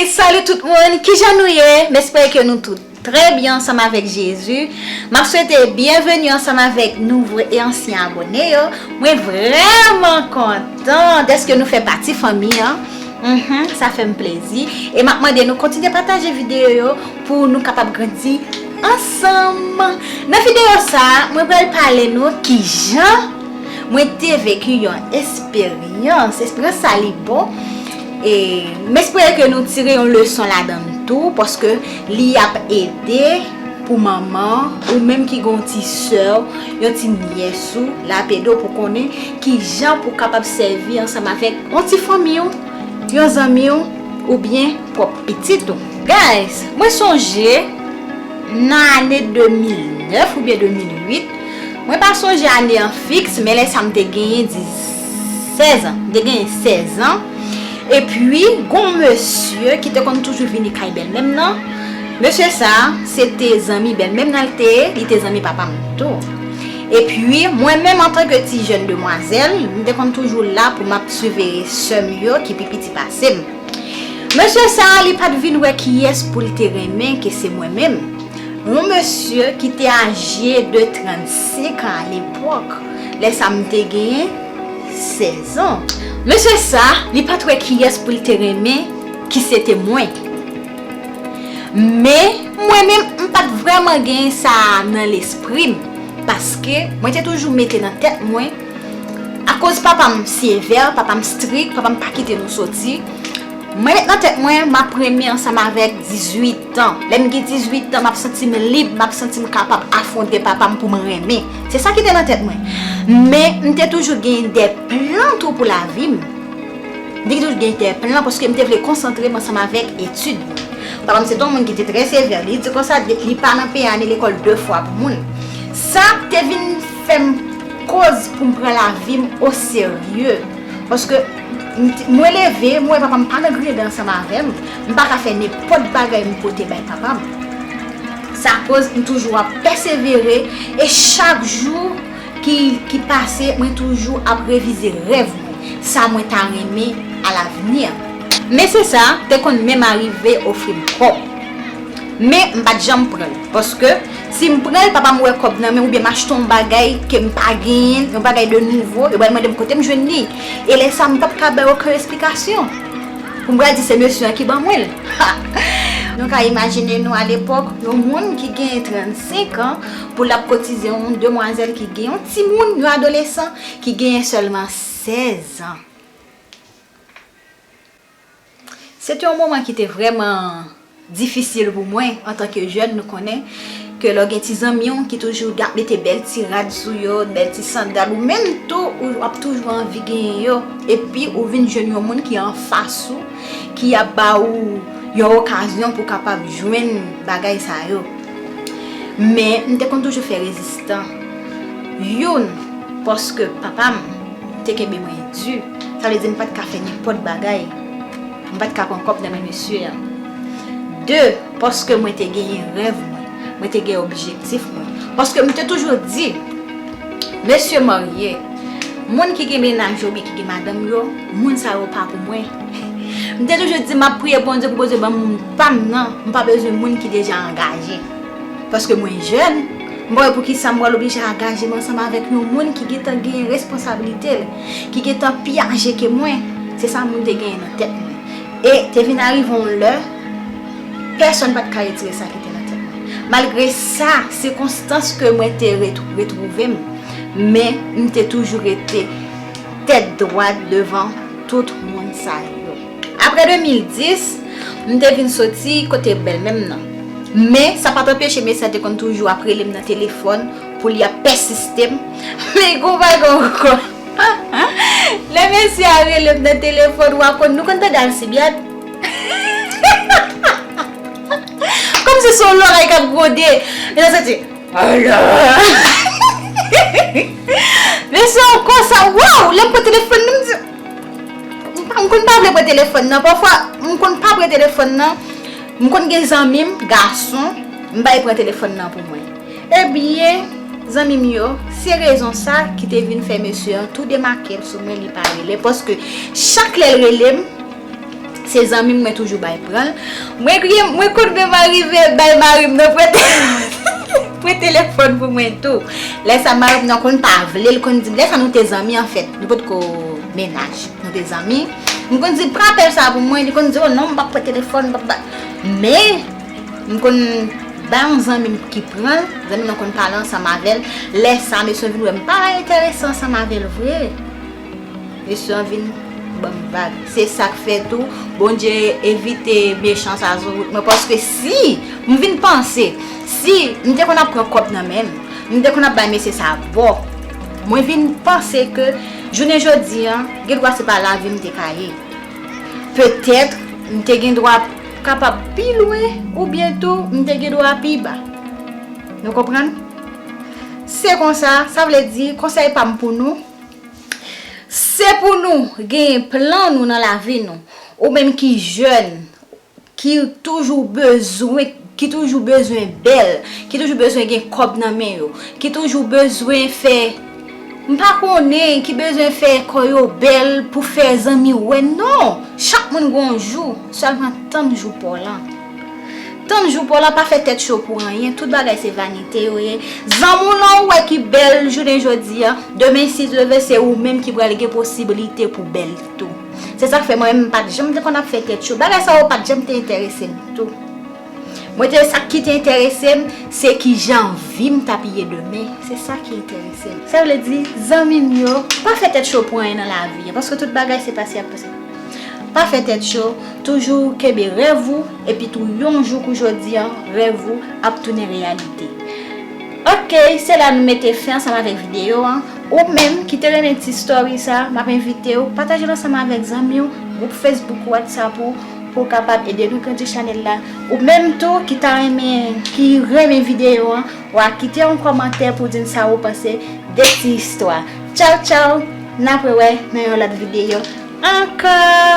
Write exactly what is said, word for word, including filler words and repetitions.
Salut tout moun, kijan nou ye? M espere ke nou tout trè byen ansanm avèk Jezi. M ap swete byenveni ansanm avèk nouvo e ansyen abone yo. Mwen vrèman kontan dèske nou fè pati fanmi an. Mhm, sa fè m plezi. E m ap mande nou kontinye pataje videyo yo pou nou kapab grandi ansanm. Nan videyo sa a, mwen pral pale nou kijan mwen te veki yon esperyans. Esperyans sa li bon. E m espere ke nou tire yon leson ladan l tou, paske li ap ede pou manman ou menm ki gen yon ti sè w, yon ti nyès ou, l ap ede w pou konnen kijan pou w kapab sèvi ansanm avèk yon ti fanmi w, yon zanmi w, oubyen pwòp pitit ou. Guys, mwen sonje nan ane de mil nèf oubyen de mil uit, mwen pa sonje ane an fiks, men lè sa m te genyen dis, sèz an. M te genyen sèz an. Epi, gon mesye ki te konn toujou vini kay bèlmè m nan. Mesye sa, se te zanmi bèlmè m nan l te ye, li te zanmi papa m tou. Epi, mwen menm, antanke ti jèn demwazèl, m te konn toujou la pou m ap siveye sè m yo ki pi piti pase m. Mesye sa a, li pa t vin wè kiyès pou l te renmen ke se mwen menm. Yon mesye ki te aje de trannsenk an alepòk. Lè sa a, m te genyen sèz an. Mesye sa a, li pa t wè kiyès pou l te renmen ki se te mwen. Men, mwen menm, m pa t vrèman gen sa a nan lespri m. Paske, mwen te toujou mete nan tèt mwen, akoz papa m sevè, papa m strik, papa m pa kite nou soti, mwen met nan tèt mwen, m ap renmen ansanm avèk dizuit an. Lè m gen dizuit an, m ap santi m lib, m ap santi m kapab afwonte papa m pou m renmen. Se sa ki te nan tèt mwen. Men, m te toujou gen de plan tou pou lavi m. M te toujou gen de plan paske m te vle konsantre m ansanm avèk etid mwen. Papa m se te yon moun ki te trè sevè. Li di konsa, li pa nan peye ane lekòl de fwa pou moun. Sa te vin fè m koz pou m pran lavi m oserye. Paske m t- mwen leve, mwen wè papa m pa nan grendè ansanm avè m. M pa ka fè nenpòt bagay m pote bay papa m. Sa koz m toujou ap pèsevere e chak jou ki, ki pase, mwen toujou ap revize rèv mwen, sa mwen ta renmen alavni. Men se sa te konn menm arive ofri m kòb. Men m pa t janm pran l. Paske si m pran l, papa m wè kòb nan men m oubyen m achte yon bagay ke m pa genyen, yon bagay de nouvo, yo pral mande m kote m jwenn li. E lè sa a, m p ap ka bay okenn esplikasyon. Pou m pral di se mesye an ki ban mwen l. Nou ka imajine nou alepòk, yon moun ki genyen trannsenk an, pou l ap kotize yon demwazèl ki gen yon timoun, yon adolesan ki genyen sèlman sèz an. Se te yon moman ki te vrèman difisil pou mwen antanke jèn. Nou konnen ke lè w gen ti zanmi w ki toujou ap mete bèl ti rad sou yo, bèl ti sandal, ou menm tou, ou ap toujou anvi genyen yo. Epi ou vin jwenn yon moun ki anfas ou, ki ap ba ou yon okazyon pou w kapab jwenn bagay sa yo. Men, m te konn toujou fè rezistan. Youn, paske papa m te kenbe mwen di. Sa vle di m pa t ka fè nenpòt bagay. M pa t ka pran kòb nan men mesye a. De, paske mwen te genyen rèv mwen. Mwen te gen objektif mwen. Paske m te toujou di, mesye marye, moun ki gen mennaj yo oubyen ki gen madanm yo, moun sa yo pa pou mwen. M te toujou di m ap priye Bondye pou Bondye ban m moun pa m nan. M pa bezwen moun ki deja angaje. Paske mwen jèn, m pa wè poukisa m pral oblije angaje m ansanm avèk yon moun ki gentan gen responsablite l, ki gentan pi aje ke mwen. Se sa moun te genyen nan tèt mwen. E te vin arive yon lè, pèsonn pa t ka retire sa ki te nan tèt mwen. Malgre sa, sikonstans ke mwen te ret- retwouve m, men m te toujou rete tèt dwat devan tout moun sa yo. Apre de mil dis, m te vin soti kote bèlmè m nan. Men, sa pa t anpeche mesye a te konn toujou ap rele m nan telefòn pou li ap pèsiste m. Men gon bagay ankò. Lè mesye a rele m nan telefòn, w a konn, nou konn tande Alcibiade? Kòmsi se yon loray k ap gwonde. Men sa santi, alo! Men se yon konsa, waw! Lè m pran telefòn nan, m di, m pa- m konn pa vle pran telefòn nan. Pafwa, m konn pa pran telefòn nan. M konn gen zanmi m, gason, m bay pran telefòn nan pou mwen. Ebyen, zanmi m yo, se rezon sa ki te vin fè mesye an tou demake l sou mwen, li pa rele. Paske chak lè l rele m, Se zanmi m, mwen toujou bay pran l. Mwen kriye, mwen konn menm arive bay mari m nan pran te-, pran telefòn pou mwen tou. Lè sa mari m nan konn pa vle, l konn di m, lè sa nou te zanmi anfèt, nou potko mennaj, nou te zanmi. M konn di, "Pran apèl sa pou mwen," li konn di, "Oh non, m p ap pran telefòn, m p ap ba." Men, m konn bay yon zanmi m ki pran l, zanmi m nan konn pale ansanm avè l. Lè sa, mesye vin wè m pa enterese ansanm avè l vre. Mesye an vin ban m vag. Se sa k fè tou, Bondye evite mechan sa sou wout mwen, paske si m vin panse, si m te konn ap pran kòb nan men l, m te konn ap bay mesye sa bò, mwen vin panse ke jounen jodi an, gen dwa se pa lavi m te ka ye. Petèt, m te gen dwa kapab pi lwen, oubyen tou, m te gen dwa pi ba. Nou konprann? Se konsa, sa vle di, konsèy pa m pou nou, se pou nou genyen plan nou nan lavi nou. Ou menm ki jèn, ki toujou bezwen, ki toujou bezwen bèl, ki toujou bezwen gen kòb nan men yo, ki toujou bezwen fè, m pa konnen, ki bezwen fè kò yo bèl pou fè zanmi wè. Non! Chak moun gon jou, sèlman tann jou pa w lan. Tann jou pa w lan, pa fè tèt cho pou anyen. Tout bagay se vanite yo ye. Zanmi w lan ou wè ki bèl jounen jodi a, demen si Dye vle se ou menm ki pral gen posiblite pou bèl tou. Se sa k fè mwen menm m pa t janm te konn ap fè tèt cho. Bagay sa yo pa t janm te enterese m tou. Mwen te, sa ki te enterese m, se kijan vi m t ap ye demen. Se sa ki enterese m. Sa vle di, zanmi m yo, pa fè tèt cho pou anyen nan lavi a, paske tout bagay se pase ap pase. Pa fè tèt cho, toujou kenbe rèv ou, epi tou yon jou kou jodi an, rèv ou ap tounen reyalite. Ok, se la nou mete fen ansanm avèk videyo an. Ou menm ki te renmen ti story sa, m ap envite w pataje l ansanm avèk zanmi w, gwoup Facebook, WhatsApp ou, pou w kapab ede nou grandi chanèl la. Ou menm tou ki ta renmen, ki renmen videyo an, w a kite yon kòmantè pou di n sa ou panse de ti istwa. Tchaw, tchaw! N ap rewè nan yon lòt videyo ankò!